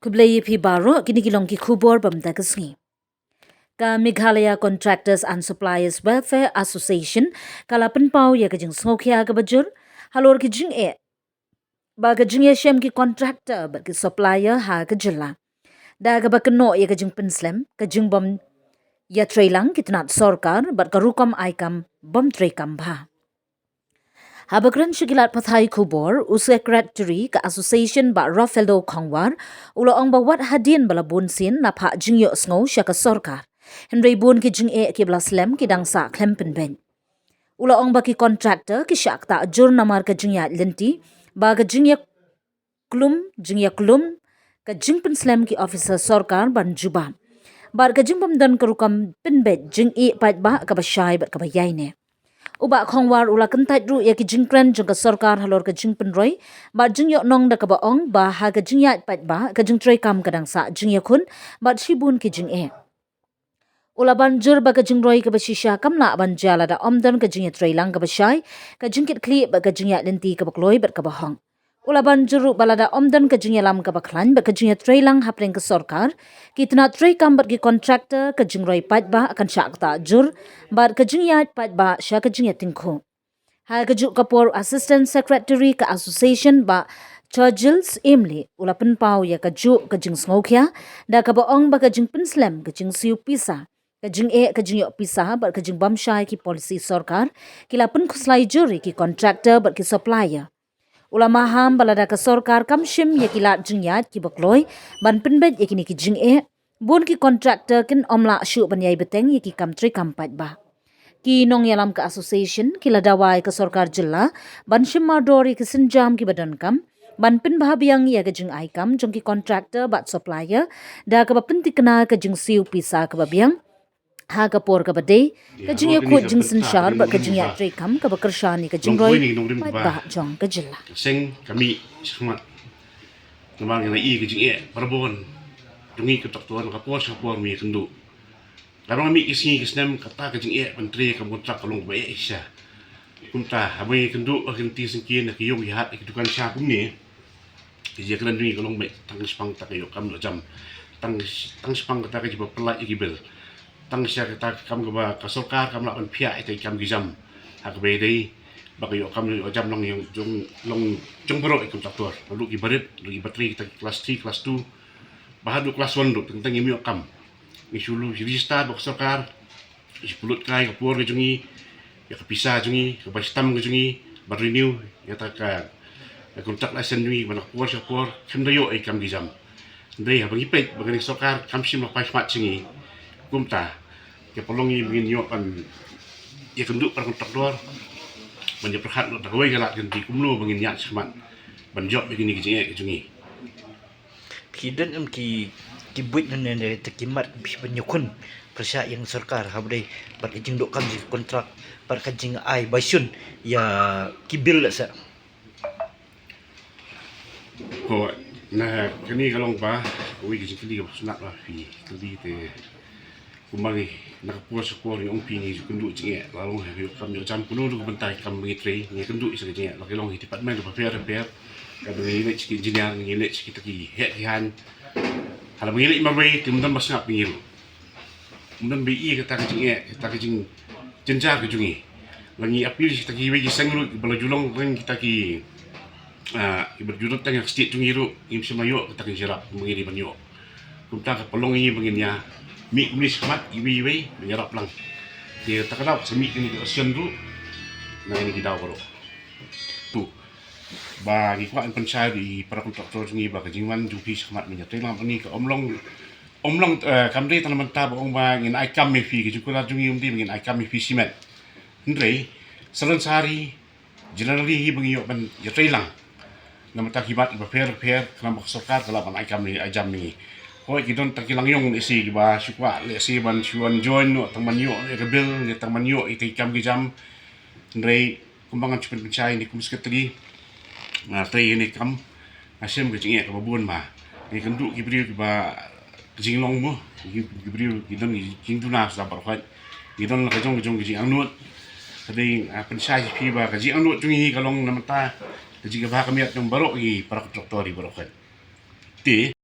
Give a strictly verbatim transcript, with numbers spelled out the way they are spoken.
Khublei ïa phi baroh, kine ki long ki khubor ba mynta ka sngi. Ka Meghalaya Contractors and Suppliers Welfare Association ka la pynpaw ïa ka jingsngewkhia kaba jur halor ki jingeh ba ka jingïashem ki contractor bad ki supplier ha ka jylla, da kaba kynnoh ïa ka jingpynslem ka jingbym ïatreilang ki tnat sorkar bad ka rukom ai kam bym treikam bha. Haba kren sha ki lad pathai khubor, u Secretary ka Association, Bah Rafeldo Khongwar, u la ong ba wat hadien ba la bun sien la phah jingïohsngew sha ka sorkar, hynrei bun ki jingeh kiba la slem ki dang sah khlem pynbeit. U la ong ba ki contractor ki shah ktah jur namar ka jingïaid lynti, ba ka jingïa klum, jingïaklum, ka jingpynslem ki officer sorkar ban jubab, bad ka jingbym don ka rukom pynbeit jingïaid paidbah kaba shai bad kaba ïaineh. U Bah Khongwar u la kyntait ruh ïa ki jingkren jong ka sorkar halor ka jingpynroi bad jingïohnong, da kaba ong ba ha ka jingïaid paidbah ka jingtreikam ka dang sah jingïakhun bad shibun ki jingeh. U la ban jur ba ka jingroi kaba shisha kam lah ban jia lada ym don ka jingïatreilang kaba shai, ka jingkitkhlieh bad ka jingïaid lynti kaba kloi bad kaba hok. U la ban jur ruh ba lada ym don ka jingïalam kaba khlaiñ bad ka jingïatreilang hapdeng ka sorkar, ki tnat treikam bad ki contractor, ka jingroi paidbah kan shah ktah jur bad ka jingïaid paidbah sha ka jingïatyngkhuh. Ha kajuh ka por, Assistant Secretary ka Association, Bah Churchill Syiemlieh, u la pynpaw ïa kajuh ka jingsngewkhia, da kaba ong ba ka jingpynslem ka jingsiew pisa, ka jingeh ka jingïoh pisa bad ka jingbym shai ki policy sorkar ki la pynkhuslai jur ïa ki contractor bad ki supplier. U la maham ba lada ka sorkar kam shim ïa ki lad jingïaid kiba kloi ban pynbeit ïa kine ki jingeh, bun ki contractor kin ym lah shuh ban ïai bteng ïa ki kam treikam paidbah. Ki nongïalam ka Association ki la dawa ïa ka sorkar jylla ban shim mardor ïa ki sienjam kiba donkam ban pynbha biang ïa ka jingai kam jong ki contractor bad supplier, da kaba pyntikna ka jingsiew pisa kaba biang ha ka por kaba dei, ka jingïakhuid jingsynshar bad ka jingïaid treikam kaba kyrshan ïa ka jingroi paidbah jong ka jylla. Seng kami shakhmat. Namar ngi la ïohi ka jingeh barabor jong ngi ki contractor na ka por sha ka por, mi kynduh. Lada ngi mih ki sngi ki snem, kata ka jingeh ban trei kam kontrak ka long ba eh sha. Kumta haba ngi kynduh ha ki lynti syngkien, ha ki ïung ki hat, ha ki dukan sha kumne, ka jingkren jong ngi ka long ba tang shaphang kata ka ïoh kam ïoh jam, tang tang shaphang kata ka jingpyllait ïa ki bill, tang sha kata ka kam kaba ka sorkar kam lah ban phiah ïa ki kam ki jam. Ha kaba ïadei ba ka ïoh kam ïoh jam long ïa jong, long jong baroh ki contractor, naduh kiba rit, naduh kiba trei kita ki class three, class two, ba haduh class one ruh, tang tang ïa ki ïoh kam. Ngi shu register bad ka sorkar, ngi shu pynlut kai ka por ka jong ngi, ïa ka pisa jong ngi, ka bai stamp ka jong ngi, ban renew ïa kata ka, ka contract license jong ngi, ban ka por sha ka por, khlem da ïoh ïa ki kam ki jam. Hynrei haba ngi peit ba kane ka sorkar kam shym la phai shmat sha ngi, kumta ka pynlong ngi ba ngin ïoh ban ïakynduh para contractor ban ïapyrkhat lut da kawei ka lad, ka lynti kumno ba ngin ïaid shakhmat ban jop ïa kine ki jingeh ki jong ngi. Phi don em ki, ki buit ne ne te ki mat phi ban ïakhun pyrshah ïa ka sorkar haba dei bad ka jingduh kam jong ki contract bad ka jingai baishun ïa ki bill lehse? Ko, na kane ka long ba kawei ka jingkylli kaba sngap ba phi kylli te. Kumba ngi, na ka por sha ka por ngi ong phi ngi ju kynduh jingeh, la long ha ka ïoh kam ïoh jam, kumno ruh ka bynta ka kam ba ngi trei, ngi kynduh sha ka jingeh, la ka long ha ki department kiba pher pher, kaba ngi leit sha ki engineer, ngi leit sha kita ki heh ki haiñ. Hala ba ngi leit marwei te ym don ba sngap ïa ngi ruh. Ym don ba ïohi kata ka jingeh, kata ka jingjynjar ka jong ngi. La ngi appeal sha kita kiwei ki seng ruh, ba la ju long reng kita ki, ah, kiba ju don tang ha ka state jong ngi ruh, ngim shym la ïoh kata ka jingïarap ba ngi dei ban ïoh. Kumta ka pynlong ïa ngi ba ngin ïa mih kumne shakhmat iwei iwei ban ïarap lang. Te kata ka daw sa mih kane ka session ruh na kine ki daw baroh. Tu ba ngi kwah ban pynshai ïa i para contractor jong ngi ba ka jingwan jong phi shakhmat ban ïatrei lang bad ngi ka ym long, ym long, eh, kam dei tang na bynta ba ong ba ngin ai kam ïa phi, ka jingkular jong ngi ym dei ba ngin ai kam ïa phi shimet. Hynrei sa lon sari, generally hi ba ngi ïoh ban ïatrei lang na bynta ki mat kiba pher pher, khnang ba ka sorkar ka lah ban ai kam ai jam ïa ngi. Hooid, ki don tang ki langïong lehse kiba shu kwah lehse ban shu wan join noh tang ban ïoh ïa ka bill ne tang ban ïoh ïa ki kam ki jam. Hynrei kumba ngan shu pynshai ne kum secretary, nga trei ïa kane ka kam, nga shem ka jingeh kaba bun ba ngi kynduh ki briew kiba ka jinglong mo, ki, ki briew ki don ki jingduna sa baroh khoit, ki don la ka jong ka jong ka jingangnud. Ka dei, ah, pynshai sha phi ba ka jingangnud jong ngi ka long na bynta ka jingkyrpad ka miat jong baroh ki para contractor baroh khoit. Te